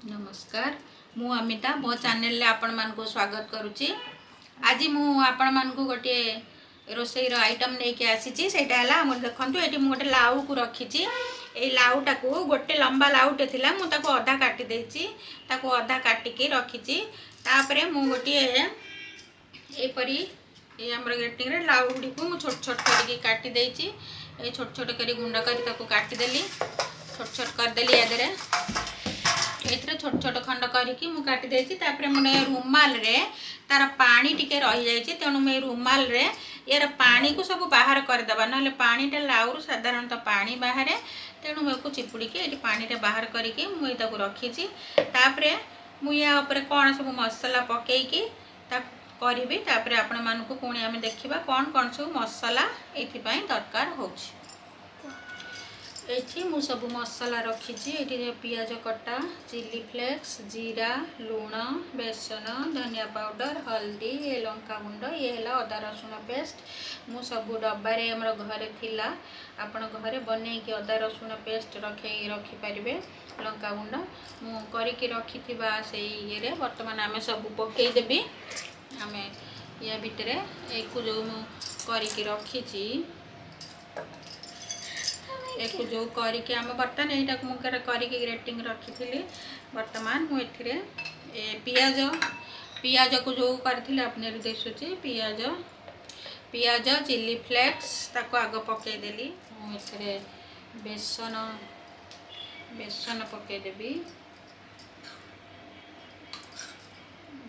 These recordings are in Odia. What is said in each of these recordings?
ନମସ୍କାର, ମୁଁ ଅମିତା, ମୋ ଚ୍ୟାନେଲରେ ଆପଣମାନଙ୍କୁ ସ୍ୱାଗତ କରୁଛି। ଆଜି ମୁଁ ଆପଣମାନଙ୍କୁ ଗୋଟିଏ ରୋଷେଇର ଆଇଟମ୍ ନେଇକି ଆସିଛି। ସେଇଟା ହେଲା ଆମର, ଦେଖନ୍ତୁ, ଏଠି ମୁଁ ଗୋଟେ ଲାଉକୁ ରଖିଛି। ଏଇ ଲାଉଟାକୁ, ଗୋଟେ ଲମ୍ବା ଲାଉଟେ ଥିଲା, ମୁଁ ତାକୁ ଅଧା କାଟି ଦେଇଛି। ତାକୁ ଅଧା କାଟିକି ରଖିଛି। ତାପରେ ମୁଁ ଗୋଟିଏ ଏହିପରି ଏଇ ଆମର ଗ୍ରେଟିଂରେ ଲାଉ ଗୁଡ଼ିକୁ ମୁଁ ଛୋଟ ଛୋଟ କରିକି କାଟି ଦେଇଛି। ଏଇ ଛୋଟ ଛୋଟ କରି ଗୁଣ୍ଡ କରି ତାକୁ କାଟିଦେଲି, ଛୋଟ ଛୋଟ କରିଦେଲି। ୟା ଦେହରେ ଏଇଥିରେ ଛୋଟ ଛୋଟ ଖଣ୍ଡ କରିକି ମୁଁ କାଟି ଦେଇଛି। ତାପରେ ମୁଁ ଏ ରୁମାଲରେ ତାର ପାଣି ଟିକେ ରହିଯାଇଛି, ତେଣୁ ମୁଁ ଏ ରୁମାଲରେ ୟାର ପାଣିକୁ ସବୁ ବାହାର କରିଦେବା। ନହେଲେ ପାଣିଟା, ଲାଉରୁ ସାଧାରଣତଃ ପାଣି ବାହାରେ, ତେଣୁ ମୁଁ ୟାକୁ ଚିପୁଡ଼ିକି ଏଇଠି ପାଣିରେ ବାହାର କରିକି ମୁଁ ଏଇଟାକୁ ରଖିଛି। ତାପରେ ମୁଁ ୟା ଉପରେ କ'ଣ ସବୁ ମସଲା ପକେଇକି ତାକୁ କରିବି, ତାପରେ ଆପଣମାନଙ୍କୁ ପୁଣି ଆମେ ଦେଖିବା କ'ଣ କ'ଣ ସବୁ ମସଲା ଏଇଥିପାଇଁ ଦରକାର ହେଉଛି। ଏଇଠି ମୁଁ ସବୁ ମସଲା ରଖିଛି। ଏଇଠି ପିଆଜ କଟା, ଚିଲି ଫ୍ଲେକ୍ସ, ଜିରା, ଲୁଣ, ବେସନ, ଧନିଆ ପାଉଡ଼ର, ହଳଦୀ, ଏ ଲଙ୍କା ଗୁଣ୍ଡ, ଇଏ ହେଲା ଅଦା ରସୁଣ ପେଷ୍ଟ। ମୁଁ ସବୁ ଡବାରେ ଆମର ଘରେ ଥିଲା। ଆପଣ ଘରେ ବନେଇକି ଅଦା ରସୁଣ ପେଷ୍ଟ ରଖିପାରିବେ। ଲଙ୍କା ଗୁଣ୍ଡ ମୁଁ କରିକି ରଖିଥିବା ସେଇ ଇଏରେ ବର୍ତ୍ତମାନ ଆମେ ସବୁ ପକେଇଦେବି। ଆମେ ୟା ଭିତରେ ଏକୁ ଯେଉଁ ମୁଁ କରିକି ରଖିଛି, ଏକୁ ଯେଉଁ କରିକି ଆମେ ବର୍ତ୍ତମାନ ଏଇଟାକୁ ମୁଁ କରିକି ଗ୍ରେଟିଂ ରଖିଥିଲି। ବର୍ତ୍ତମାନ ମୁଁ ଏଥିରେ ଏ ପିଆଜକୁ ଯେଉଁ କରିଥିଲି, ଆପଣ ଦିଶୁଛି, ପିଆଜ, ଚିଲି ଫ୍ଲେକ୍ସ, ତାକୁ ଆଗ ପକେଇଦେଲି। ମୁଁ ଏଥିରେ ବେସନ ପକେଇଦେବି।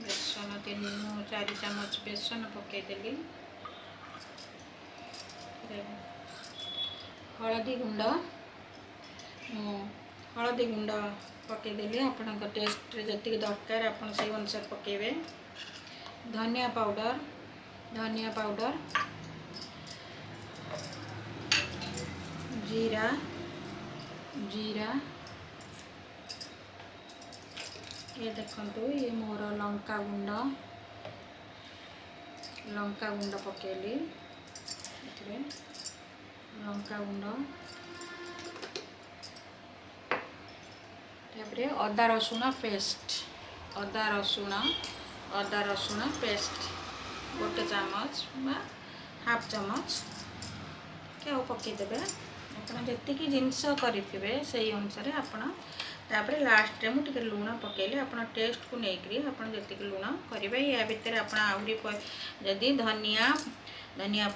ବେସନ 3, ମୁଁ 4 ଚାମଚ ବେସନ ପକେଇଦେଲି। ହଳଦୀ ଗୁଣ୍ଡ, ମୁଁ ହଳଦୀ ଗୁଣ୍ଡ ପକେଇଦେଲି। ଆପଣଙ୍କ ଟେଷ୍ଟରେ ଯେତିକି ଦରକାର, ଆପଣ ସେଇ ଅନୁସାରେ ପକେଇବେ। ଧନିଆ ପାଉଡ଼ର, ଧନିଆ ପାଉଡ଼ର, ଜିରା, ଜିରା। ଇଏ ଦେଖନ୍ତୁ, ଇଏ ମୋର ଲଙ୍କା ଗୁଣ୍ଡ, ଲଙ୍କା ଗୁଣ୍ଡ ପକେଇଲି ଏଥିରେ, ଲଙ୍କା ଗୁଣ୍ଡ। ତାପରେ ଅଦା ରସୁଣ ପେଷ୍ଟ, ଅଦା ରସୁଣ ପେଷ୍ଟ 1 ଚାମଚ ବା ହାଫ୍ ଚାମଚ ଟିକେ ଆଉ ପକେଇଦେବେ। ଆପଣ ଯେତିକି ଜିନିଷ କରିଥିବେ, ସେଇ ଅନୁସାରେ ଆପଣ। ତାପରେ ଲାଷ୍ଟରେ ମୁଁ ଟିକେ ଲୁଣ ପକେଇଲି। ଆପଣ ଟେଷ୍ଟକୁ ନେଇକରି ଆପଣ ଯେତିକି ଲୁଣ କରିବେ। ୟା ଭିତରେ ଆପଣ ଆହୁରି ଯଦି ଧନିଆ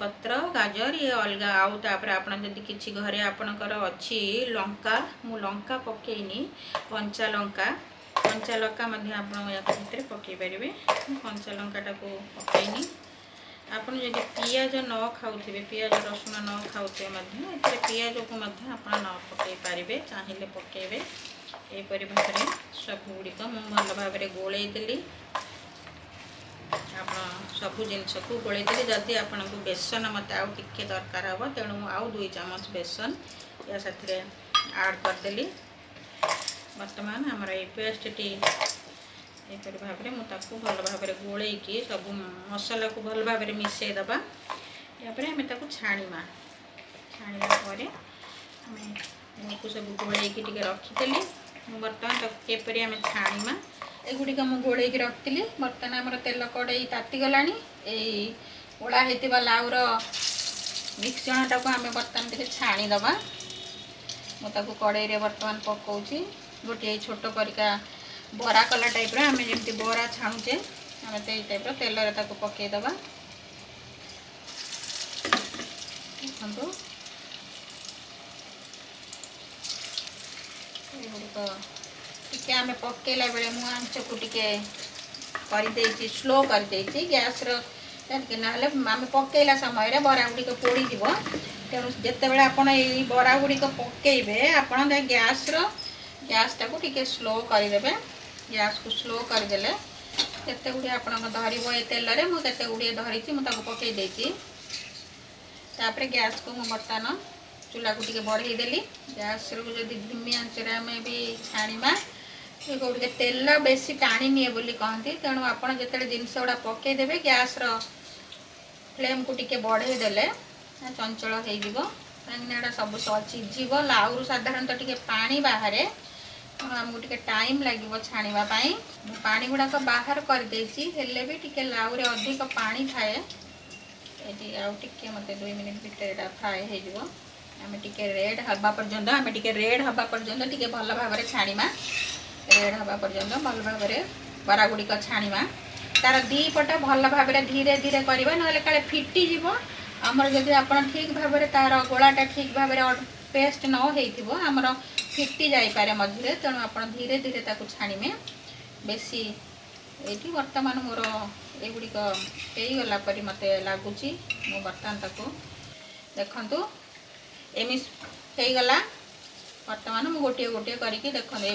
ପତ୍ର, ଗାଜର, ଇଏ ଅଲଗା ଆଉ। ତାପରେ ଆପଣ ଯଦି କିଛି ଘରେ ଆପଣଙ୍କର ଅଛି ଲଙ୍କା, ମୁଁ ଲଙ୍କା ପକେଇନି, କଞ୍ଚା ଲଙ୍କା ମଧ୍ୟ ଆପଣ ୟା ଭିତରେ ପକେଇ ପାରିବେ। ମୁଁ କଞ୍ଚା ଲଙ୍କାଟାକୁ ପକେଇନି। ଆପଣ ଯଦି ପିଆଜ ନ ଖାଉଥିବେ, ପିଆଜ ରସୁଣ ନ ଖାଉଥିବେ ମଧ୍ୟ ଏଥିରେ ପିଆଜକୁ ମଧ୍ୟ ଆପଣ ନ ପକାଇ ପାରିବେ, ଚାହିଁଲେ ପକାଇବେ। ଏହିପରି ଭାବରେ ସବୁଗୁଡ଼ିକ ମୁଁ ଭଲ ଭାବରେ ଗୋଳେଇ ଦେଲି। ଆପଣ ସବୁ ଜିନିଷକୁ ଗୋଳେଇ ଦେଲି। ଯଦି ଆପଣଙ୍କୁ ବେସନ, ମୋତେ ଆଉ ଟିକେ ଦରକାର ହେବ, ତେଣୁ ମୁଁ ଆଉ 2 ଚାମଚ ବେସନ ୟା ସାଥିରେ ଆଡ଼୍ କରିଦେଲି। ବର୍ତ୍ତମାନ ଆମର ଏଇ ପେଷ୍ଟଟି ଏହିପରି ଭାବରେ ମୁଁ ତାକୁ ଭଲ ଭାବରେ ଗୋଳେଇକି ସବୁ ମସଲାକୁ ଭଲ ଭାବରେ ମିଶାଇ ଦେବା। ଏହାପରେ ଆମେ ତାକୁ ଛାଣିବା। ଛାଣିଲା ପରେ ଆମେ ଏହାକୁ ସବୁ ଗୋଳେଇକି ଟିକେ ରଖିଦେଲି ମୁଁ। ବର୍ତ୍ତମାନ ତାକୁ କିପରି ଆମେ ଛାଣିବା, ଏଗୁଡ଼ିକ ମୁଁ ଗୋଳେଇକି ରଖିଥିଲି। ବର୍ତ୍ତମାନ ଆମର ତେଲ କଡ଼େଇ ତାତିଗଲାଣି। ଏଇ ଗୋଳା ହେଇଥିବା ଲାଉର ମିଶ୍ରଣଟାକୁ ଆମେ ବର୍ତ୍ତମାନ ଟିକେ ଛାଣିଦେବା। ମୁଁ ତାକୁ କଡ଼େଇରେ ବର୍ତ୍ତମାନ ପକାଉଛି। ଗୋଟିଏ ଛୋଟ ପରିକା ବରା କଲା ଟାଇପ୍ର, ଆମେ ଯେମିତି ବରା ଛାଣୁଛେ, ଆମେ ସେଇ ଟାଇପ୍ର ତେଲରେ ତାକୁ ପକାଇଦେବା। ଦେଖନ୍ତୁ, ଏଗୁଡ଼ିକ ଟିକେ ଆମେ ପକେଇଲା ବେଳେ ମୁଁ ଆଞ୍ଚକୁ ଟିକେ କରିଦେଇଛି, ସ୍ଲୋ କରିଦେଇଛି ଗ୍ୟାସ୍ର ଟିକେ, ନହେଲେ ଆମେ ପକେଇଲା ସମୟରେ ବରା ଗୁଡ଼ିକ ପୋଡ଼ିଯିବ। ତେଣୁ ଯେତେବେଳେ ଆପଣ ଏଇ ବରା ଗୁଡ଼ିକ ପକେଇବେ, ଆପଣ ଗ୍ୟାସ୍ଟାକୁ ଟିକେ ସ୍ଲୋ କରିଦେବେ। ଗ୍ୟାସ୍କୁ ସ୍ଲୋ କରିଦେଲେ କେତେ ଗୁଡ଼ିଏ ଆପଣଙ୍କ ଧରିବ ଏ ତେଲରେ। ମୁଁ କେତେ ଗୁଡ଼ିଏ ଧରିଛି, ମୁଁ ତାକୁ ପକେଇ ଦେଇଛି। ତାପରେ ଗ୍ୟାସ୍କୁ ମୁଁ ବର୍ତ୍ତମାନ ଚୁଲାକୁ ଟିକେ ବଢ଼େଇ ଦେଲି। ଗ୍ୟାସ୍ରୁ ଯଦି ଧିମି ଆଞ୍ଚରେ ଆମେ ବି ଛାଣିବା, ଟିକେ ତେଲ ବେଶୀ ଟାଣି ନିଏ ବୋଲି କହନ୍ତି। ତେଣୁ ଆପଣ ଯେତେବେଳେ ଜିନିଷ ଗୁଡ଼ା ପକେଇଦେବେ, ଗ୍ୟାସ୍ର ଫ୍ଲେମ୍କୁ ଟିକେ ବଢ଼େଇ ଦେଲେ ଚଞ୍ଚଳ ହେଇଯିବ, କାହିଁକିନା ଏଇଟା ସବୁ ସିଝିବ। ଲାଉରୁ ସାଧାରଣତଃ ଟିକେ ପାଣି ବାହାରେ। ତେଣୁ ଆମକୁ ଟିକେ ଟାଇମ୍ ଲାଗିବ ଛାଣିବା ପାଇଁ। ମୁଁ ପାଣି ଗୁଡ଼ାକ ବାହାର କରିଦେଇଛି, ହେଲେ ବି ଟିକେ ଲାଉରେ ଅଧିକ ପାଣି ଥାଏ। ଏଠି ଆଉ ଟିକେ ମୋତେ 2 ମିନିଟ୍ ଭିତରେ ଏଇଟା ଫ୍ରାଏ ହେଇଯିବ। ଆମେ ଟିକେ ରେଡ଼୍ ହେବା ପର୍ଯ୍ୟନ୍ତ, ଆମେ ଟିକେ ରେଡ଼୍ ହେବା ପର୍ଯ୍ୟନ୍ତ ଟିକେ ଭଲ ଭାବରେ ଛାଣିବା। ରେଡ଼୍ ହେବା ପର୍ଯ୍ୟନ୍ତ ଭଲ ଭାବରେ ବରା ଗୁଡ଼ିକ ଛାଣିବା। ତାର ଦୁଇ ପଟ ଭଲ ଭାବରେ ଧୀରେ ଧୀରେ କରିବା, ନହେଲେ କାଳେ ଫିଟିଯିବ ଆମର। ଯଦି ଆପଣ ଠିକ୍ ଭାବରେ ତାର ଗୋଳାଟା ଠିକ୍ ଭାବରେ ପେଷ୍ଟ ନ ହେଇଥିବ, ଆମର ଫିଟି ଯାଇପାରେ ମଝିରେ। ତେଣୁ ଆପଣ ଧୀରେ ଧୀରେ ତାକୁ ଛାଣିବେ ବେଶୀ। ଏଇଠି ବର୍ତ୍ତମାନ ମୋର ଏଗୁଡ଼ିକ ହେଇଗଲା ପରି ମୋତେ ଲାଗୁଛି। ମୁଁ ବର୍ତ୍ତମାନ ତାକୁ ଦେଖନ୍ତୁ, ଏମିତି ହେଇଗଲା। ବର୍ତ୍ତମାନ ମୁଁ ଗୋଟିଏ ଗୋଟିଏ କରିକି ଦେଖନ୍ତୁ,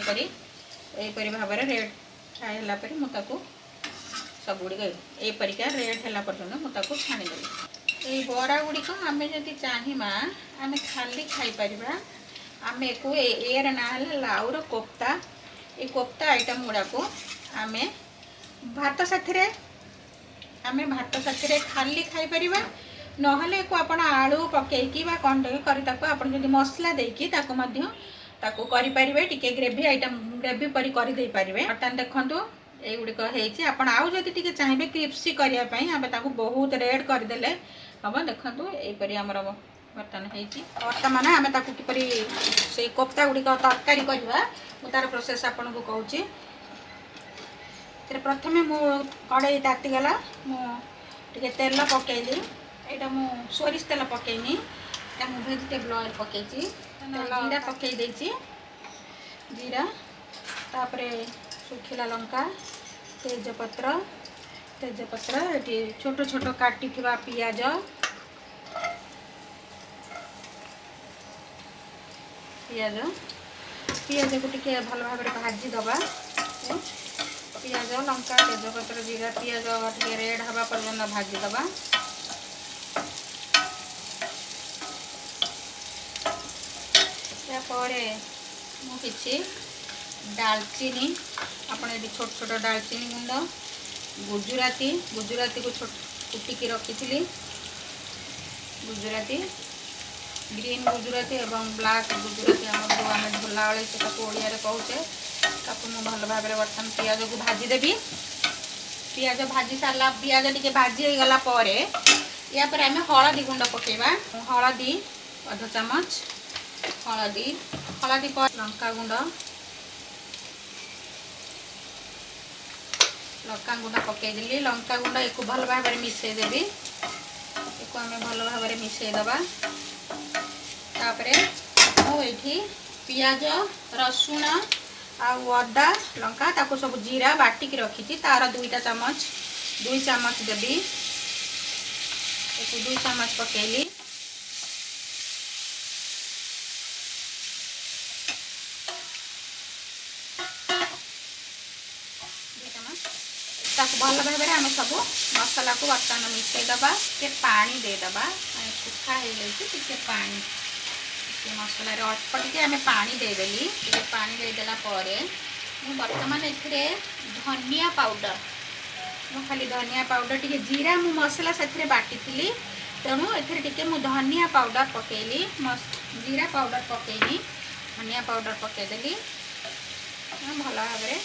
ଏହିପରି ଭାବରେ ରେଡ଼୍ ଫ୍ରାଏ ହେଲା ପରେ ମୁଁ ତାକୁ ସବୁଗୁଡ଼ିକ ଏହିପରିକା ରେଡ଼୍ ହେଲା ପର୍ଯ୍ୟନ୍ତ ମୁଁ ତାକୁ ଛାଣିଦେଲି। ଏଇ ବରା ଗୁଡ଼ିକ ଆମେ ଯଦି ଚାହିଁବା, ଆମେ ଖାଲି ଖାଇପାରିବା। ଆମେ ଏକୁ ଏର ନାଁ ହେଲା ଲାଉର କୋଫ୍ତା। ଏଇ କୋଫ୍ତା ଆଇଟମ୍ ଗୁଡ଼ାକୁ ଆମେ ଭାତ ସାଥିରେ ଖାଲି ଖାଇପାରିବା। ନହେଲେ ଏକୁ ଆପଣ ଆଳୁ ପକେଇକି ବା କ'ଣ କରି ତାକୁ ଆପଣ ଯଦି ମସଲା ଦେଇକି ତାକୁ ମଧ୍ୟ ତାକୁ କରିପାରିବେ, ଟିକେ ଗ୍ରେଭି ଆଇଟମ୍, ଗ୍ରେଭି ପରି କରିଦେଇପାରିବେ। ବର୍ତ୍ତମାନ ଦେଖନ୍ତୁ, ଏଇଗୁଡ଼ିକ ହେଇଛି। ଆପଣ ଆଉ ଯଦି ଟିକେ ଚାହିଁବେ କ୍ରିପ୍ସି କରିବା ପାଇଁ, ଆମେ ତାକୁ ବହୁତ ରେଡ଼୍ କରିଦେଲେ ହେବ। ଦେଖନ୍ତୁ, ଏଇପରି ଆମର ବର୍ତ୍ତମାନ ହେଇଛି। ବର୍ତ୍ତମାନ ଆମେ ତାକୁ କିପରି ସେଇ କୋଫ୍ତା ଗୁଡ଼ିକ ତରକାରୀ କରିବା, ମୁଁ ତାର ପ୍ରୋସେସ୍ ଆପଣଙ୍କୁ କହୁଛି। ଏଥିରେ ପ୍ରଥମେ ମୁଁ କଡ଼େଇ ତାତିଗଲା, ମୁଁ ଟିକେ ତେଲ ପକେଇଲି। ଏଇଟା ମୁଁ ସୋରିଷ ତେଲ ପକେଇନି, ଏଇଟା ମୁଁ ଭେଜିଟେବଲ୍ ଅଏଲ୍ ପକେଇଛି। ଜିରା ପକେଇ ଦେଇଛି, ଜିରା, ତାପରେ ଶୁଖିଲା ଲଙ୍କା, ତେଜପତ୍ର, ଏଠି ଛୋଟ ଛୋଟ କାଟିଥିବା ପିଆଜ। ପିଆଜକୁ ଟିକେ ଭଲ ଭାବରେ ଭାଜିଦେବା। ପିଆଜ, ଲଙ୍କା, ତେଜପତ୍ର, ଜିରା, ପିଆଜ ଟିକେ ରେଡ଼୍ ହେବା ପର୍ଯ୍ୟନ୍ତ ଭାଜିଦେବା। ତାପରେ ମୁଁ କିଛି ଡାଲଚିନି, ଆପଣ ଏଠି ଛୋଟ ଛୋଟ ଡାଲଚିନି ଗୁଣ୍ଡ, ଗୁଜୁରାତି, ଗୁଜୁରାତିକୁ ଛୋଟ କୁଟିକି ରଖିଥିଲି। ଗୁଜୁରାତି, ଗ୍ରୀନ୍ ଗୁଜୁରାତି ଏବଂ ବ୍ଲାକ୍ ଗୁଜୁରାତି, ଆମର ଯେଉଁ ଆମେ ଢୋଲା ଅଳେଇଚ ତାକୁ ଓଡ଼ିଆରେ କହୁଛେ, ତାକୁ ମୁଁ ଭଲ ଭାବରେ ବର୍ତ୍ତମାନ ପିଆଜକୁ ଭାଜିଦେବି। ପିଆଜ ଭାଜି ସାରିଲା, ପିଆଜ ଟିକେ ଭାଜି ହେଇଗଲା ପରେ ୟା ପରେ ଆମେ ହଳଦୀ ଗୁଣ୍ଡ ପକାଇବା। ହଳଦୀ ଅଧ ଚାମଚ ହଳଦୀ। ହଳଦୀ ପରେ ଲଙ୍କା ଗୁଣ୍ଡ, ଲଙ୍କା ଗୁଣ୍ଡ ପକାଇଦେଲି। ଲଙ୍କା ଗୁଣ୍ଡ ଏକୁ ଭଲ ଭାବରେ ମିଶାଇ ଦେବି। ଏକୁ ଆମେ ଭଲ ଭାବରେ ମିଶାଇ ଦେବା। ତାପରେ ମୁଁ ଏଇଠି ପିଆଜ, ରସୁଣ ଆଉ ଅଦା, ଲଙ୍କା ତାକୁ ସବୁ ଜିରା ବାଟିକି ରଖିଛି। ତାର 2ଟା ଚାମଚ, 2 ଚାମଚ ଦେବି। ଏକୁ 2 ଚାମଚ ପକେଇଲି। 2 ଚାମଚ। ତାକୁ ଭଲ ଭାବରେ ଆମେ ସବୁ ମସଲାକୁ ବର୍ତ୍ତମାନ ମିଶାଇ ଦେବା। ଟିକେ ପାଣି ଦେଇଦେବା, ଶୁଖା ହେଇଯାଇଛି। ଟିକେ ପାଣି, ଟିକେ ମସଲାରେ ଅଳ୍ପ ଟିକେ ଆମେ ପାଣି ଦେଇଦେଲି। ଟିକେ ପାଣି ଦେଇଦେଲା ପରେ ମୁଁ ବର୍ତ୍ତମାନ ଏଥିରେ ଧନିଆ ପାଉଡ଼ର, ମୁଁ ଖାଲି ଧନିଆ ପାଉଡ଼ର, ଟିକେ ଜିରା ମୁଁ ମସଲା ସେଥିରେ ବାଟିଥିଲି, ତେଣୁ ଏଥିରେ ଟିକେ ମୁଁ ଧନିଆ ପାଉଡ଼ର ପକେଇଲି। ଜିରା ପାଉଡ଼ର ପକେଇନି, ଧନିଆ ପାଉଡ଼ର ପକେଇଦେଲି। ଭଲ ଭାବରେ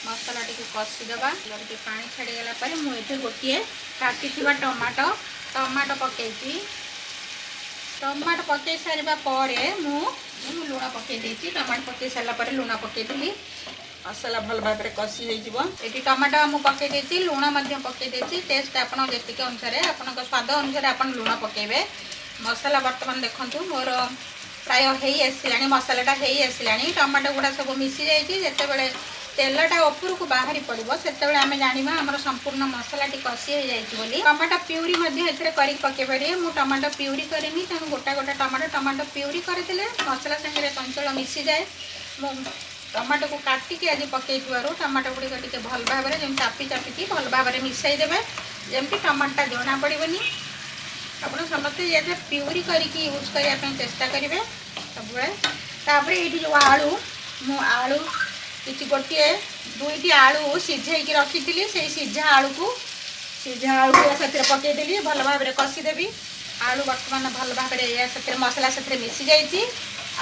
ମସଲା ଟିକେ କଷିଦେବା। ଟିକେ ପାଣି ଛାଡ଼ିଗଲା ପରେ ମୁଁ ଏଠି ଗୋଟିଏ କାଟିଥିବା ଟମାଟୋ ପକେଇଛି। ଟମାଟୋ ପକେଇ ସାରିବା ପରେ ମୁଁ ଲୁଣ ପକେଇ ଦେଇଛି। ଟମାଟୋ ପକେଇ ସାରିଲା ପରେ ଲୁଣ ପକେଇଦେଲି। ମସଲା ଭଲ ଭାବରେ କଷି ହେଇଯିବ। ଏଠି ଟମାଟୋ ମୁଁ ପକେଇ ଦେଇଛି, ଲୁଣ ମଧ୍ୟ ପକେଇ ଦେଇଛି। ଟେଷ୍ଟ ଆପଣ ଯେତିକି ଅନୁସାରେ, ଆପଣଙ୍କ ସ୍ୱାଦ ଅନୁସାରେ ଆପଣ ଲୁଣ ପକେଇବେ। ମସଲା ବର୍ତ୍ତମାନ ଦେଖନ୍ତୁ, ମୋର ପ୍ରାୟ ହେଇ ଆସିଲାଣି। ମସଲାଟା ହେଇ ଆସିଲାଣି, ଟମାଟୋ ଗୁଡ଼ା ସବୁ ମିଶି ଯାଇଛି। ଯେତେବେଳେ ତେଲଟା ଉପରକୁ ବାହାରି ପଡ଼ିବ, ସେତେବେଳେ ଆମେ ଜାଣିବା ଆମର ସମ୍ପୂର୍ଣ୍ଣ ମସଲାଟି କଷି ହେଇଯାଇଛି ବୋଲି। ଟମାଟୋ ପ୍ୟୁରି ମଧ୍ୟ ଏଥିରେ କରିକି ପକେଇ ପାରିବେ। ମୁଁ ଟମାଟୋ ପ୍ୟୁରି କରିନି, ତେଣୁ ଗୋଟା ଗୋଟା ଟମାଟୋ। ଟମାଟୋ ପ୍ୟୁରି କରିଦେଲେ ମସଲା ସାଙ୍ଗରେ ଚଞ୍ଚଳ ମିଶିଯାଏ। ମୁଁ ଟମାଟୋକୁ କାଟିକି ଆଜି ପକେଇଥିବାରୁ ଟମାଟୋ ଗୁଡ଼ିକ ଟିକେ ଭଲ ଭାବରେ ଯେମିତି ଚାପି ଚାପିକି ଭଲ ଭାବରେ ମିଶାଇ ଦେବେ, ଯେମିତି ଟମାଟୋଟା ଜଣା ପଡ଼ିବନି। ଆପଣ ସମସ୍ତେ ଏଥିରେ ପ୍ୟୁରି କରିକି ୟୁଜ୍ କରିବା ପାଇଁ ଚେଷ୍ଟା କରିବେ ସବୁବେଳେ। ତାପରେ ଏଇଠି ଯେଉଁ ଆଳୁ, ମୁଁ ଆଳୁ କିଛି ଗୋଟିଏ ଦୁଇଟି ଆଳୁ ସିଝେଇକି ରଖିଥିଲି, ସେଇ ସିଝା ଆଳୁକୁ ସେଥିରେ ପକେଇଦେଲି। ଭଲ ଭାବରେ କଷିଦେବି। ଆଳୁ ବର୍ତ୍ତମାନ ଭଲ ଭାବରେ ଏହା ସେଥିରେ ମସଲା ସେଥିରେ ମିଶି ଯାଇଛି।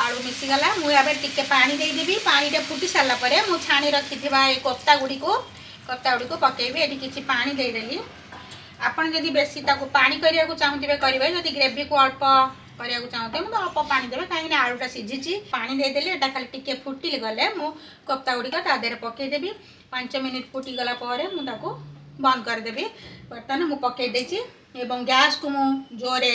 ଆଳୁ ମିଶିଗଲା। ମୁଁ ଏବେ ଟିକେ ପାଣି ଦେଇଦେବି। ପାଣିଟା ଫୁଟି ସାରିଲା ପରେ ମୁଁ ଛାଣି ରଖିଥିବା ଏ କୋଫତା ଗୁଡ଼ିକୁ ପକେଇବି। ଏଠି କିଛି ପାଣି ଦେଇଦେଲି। ଆପଣ ଯଦି ବେଶୀ ତାକୁ ପାଣି କରିବାକୁ ଚାହୁଁଥିବେ, କରିବେ। ଯଦି ଗ୍ରେଭିକୁ ଅଳ୍ପ କରିବାକୁ ଚାହୁଁଥିବେ, ମୁଁ ତ ଅଳ୍ପ ପାଣି ଦେବେ, କାହିଁକିନା ଆଳୁଟା ସିଝିଛି। ପାଣି ଦେଇଦେଲି। ଏଟା ଖାଲି ଟିକେ ଫୁଟିଲେ ଗଲେ ମୁଁ କୋଫତା ଗୁଡ଼ିକ ତା ଦେହରେ ପକେଇଦେବି। 5 ମିନିଟ୍ ଫୁଟିଗଲା ପରେ ମୁଁ ତାକୁ ବନ୍ଦ କରିଦେବି। ବର୍ତ୍ତମାନ ମୁଁ ପକେଇ ଦେଇଛି ଏବଂ ଗ୍ୟାସ୍କୁ ମୁଁ ଜୋରେ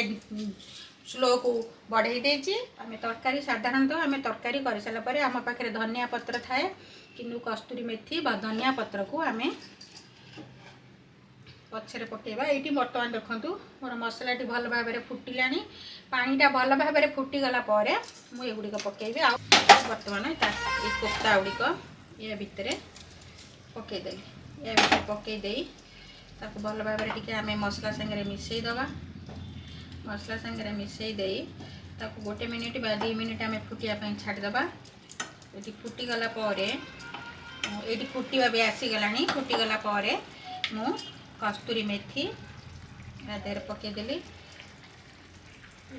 ସ୍ଲୋକୁ ବଢ଼େଇ ଦେଇଛି। ଆମେ ତରକାରୀ ସାଧାରଣତଃ ଆମେ ତରକାରୀ କରିସାରିଲା ପରେ ଆମ ପାଖରେ ଧନିଆ ପତ୍ର ଥାଏ, କିନ୍ତୁ କସ୍ତୁରୀ ମେଥି ବା ଧନିଆ ପତ୍ରକୁ ଆମେ ପଛରେ ପକାଇବା। ଏଇଠି ବର୍ତ୍ତମାନ ଦେଖନ୍ତୁ, ମୋର ମସଲାଟି ଭଲ ଭାବରେ ଫୁଟିଲାଣି। ପାଣିଟା ଭଲ ଭାବରେ ଫୁଟିଗଲା ପରେ ମୁଁ ଏଗୁଡ଼ିକ ପକାଇବି। ଆଉ ବର୍ତ୍ତମାନ ଏଇ କୋଫତା ଗୁଡ଼ିକ ୟା ଭିତରେ ପକାଇଦେଲି। ୟା ଭିତରେ ପକାଇ ଦେଇ ତାକୁ ଭଲ ଭାବରେ ଟିକେ ଆମେ ମସଲା ସାଙ୍ଗରେ ମିଶାଇ ଦେବା। ମସଲା ସାଙ୍ଗରେ ମିଶାଇ ଦେଇ ତାକୁ ଗୋଟେ ମିନିଟ୍ ବା 2 ମିନିଟ୍ ଆମେ ଫୁଟିବା ପାଇଁ ଛାଡ଼ିଦେବା। ଏଠି ଫୁଟିଗଲା ପରେ, ଏଇଠି ଫୁଟିବା ବି ଆସିଗଲାଣି। ଫୁଟିଗଲା ପରେ ମୁଁ କସ୍ତୁରୀ ମେଥି ୟା ଦେହରେ ପକାଇଦେଲି।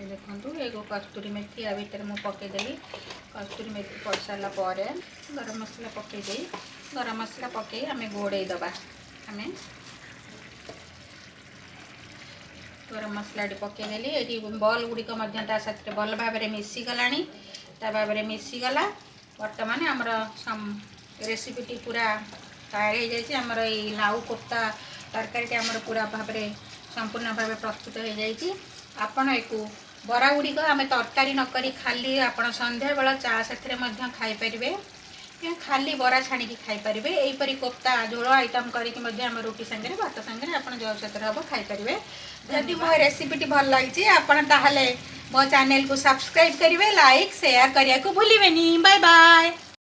ଏ ଦେଖନ୍ତୁ, ଏ କସ୍ତୁରୀ ମେଥି ୟା ଭିତରେ ମୁଁ ପକାଇଦେଲି। କସ୍ତୁରୀ ମେଥି ପଡ଼ି ସାରିଲା ପରେ ଗରମ ମସଲା ପକାଇ ଦେଇ, ଗରମ ମସଲା ପକାଇ ଆମେ ଘୋଡ଼େଇ ଦେବା। ଆମେ ଗରମ ମସଲାଟି ପକାଇଦେଲି। ଏଠି ବଲ୍ ଗୁଡ଼ିକ ମଧ୍ୟ ତା ସାଥିରେ ଭଲ ଭାବରେ ମିଶିଗଲାଣି, ତା ଭାବରେ ମିଶିଗଲା। ବର୍ତ୍ତମାନ ଆମର ରେସିପିଟି ପୁରା ତୟାର ହେଇଯାଇଛି। ଆମର ଏଇ ଲାଉ କୋଫତା ତରକାରୀଟି ଆମର ପୁରା ଭାବରେ ସମ୍ପୂର୍ଣ୍ଣ ଭାବେ ପ୍ରସ୍ତୁତ ହେଇଯାଇଛି। ଆପଣ ଏକୁ ବରା ଗୁଡ଼ିକ ଆମେ ତରକାରୀ ନ କରି ଖାଲି ଆପଣ ସନ୍ଧ୍ୟାବେଳ ଚା ସାଥିରେ ମଧ୍ୟ ଖାଇପାରିବେ, ଖାଲି ବରା ଛାଣିକି ଖାଇପାରିବେ। ଏହିପରି କୋଫତା ଝୋଳ ଆଇଟମ୍ କରିକି ମଧ୍ୟ ଆମେ ରୁଟି ସାଙ୍ଗରେ, ଭାତ ସାଙ୍ଗରେ, ଆପଣ ଯେଉଁ ସାଥିରେ ହେବ ଖାଇପାରିବେ। ଯଦି ମୋ ରେସିପିଟି ଭଲ ଲାଗିଛି ଆପଣ ତାହେଲେ ମୋ ଚ୍ୟାନେଲକୁ ସବସ୍କ୍ରାଇବ୍ କରିବେ, ଲାଇକ୍, ସେୟାର କରିବାକୁ ଭୁଲିବେନି। Bye bye.